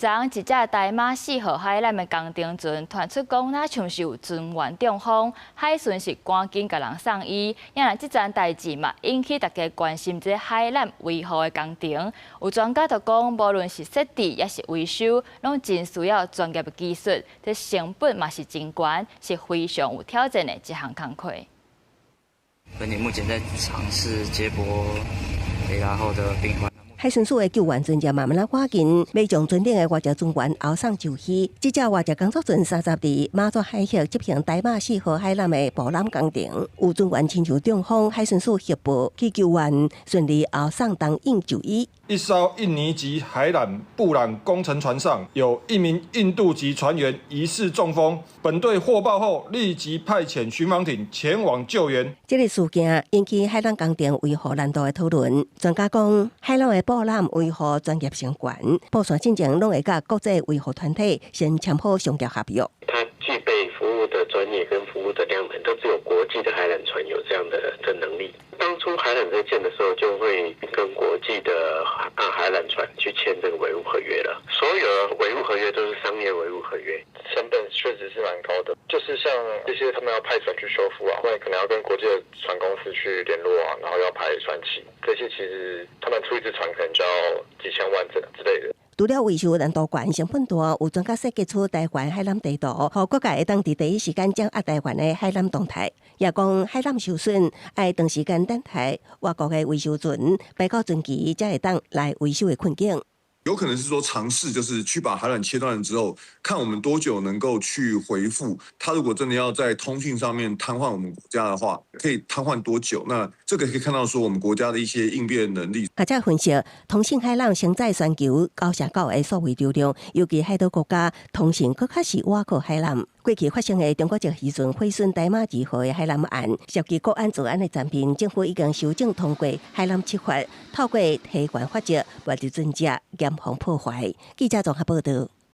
昨一隻台馬四號海纜的工程船傳出講，若像是有船員中風，海巡是趕緊共人送醫。啊若這樁代誌嘛，引起大家關心這海纜維護的工程。有專家就講，無論是設置抑是維修，攏真需要專業的技術，這成本嘛是真懸，是非常有挑戰的一項工課。本艇目前在嘗試接駁雷達號的病患。海巡署的救援船隻慢慢仔趕緊，欲將船頂的外籍船員後送就醫。這隻外籍工作船30佇馬祖海域執行台馬四號海纜的布纜工程，有船員親像中風，海巡署協報去救援，順利後送東引就醫。一艘印尼籍海纜布纜工程船上有一名印度籍船員疑似中風，本隊獲報後立即派遣巡防艇前往救援。這个事件引起海纜工程維護難度的討論。專家講，海纜的布纜維護專業性懸，布線進前攏會佮國際維護團體先簽好商業合約。它具備服務的專業跟服務的量能，都只有國際的海纜船有這樣的能力。當初海纜在建的時候，就會跟國際的海纜船去簽這個維護合約了。所有的維護合約都是商業維護合約，成本確實是蠻高的。就是像這些，他們要派船去修復啊，或者可能要跟國際的船公司去聯絡啊，然後要排船期，這些其實他們出一隻船可能就要幾千萬這之類的。除了維修難度懸、成本大，有專家設計出台灣海纜地圖，予各界會當佇第一時間掌握台灣的海纜動態。也講海纜受損，愛長時間等待外國的維修船排到船期，才會當來維修的困境。有可能是說嘗試，就是去把海纜切斷了之後，看我們多久能夠去回復。他如果真的要在通訊上面癱瘓我們國家的話，可以癱瘓多久？那這個可以看到說我們國家的一些應變能力。學者分析，通信海纜承載全球9成9的數位流量，尤其海島國家通信閣較是倚靠海纜。過去發生的中國籍漁船毀損台馬二號的海纜案，涉及國安治安的層面，政府已經修正通過海纜七法，透過提懸法則，劃入準則，嚴防破壞。記者綜合報道。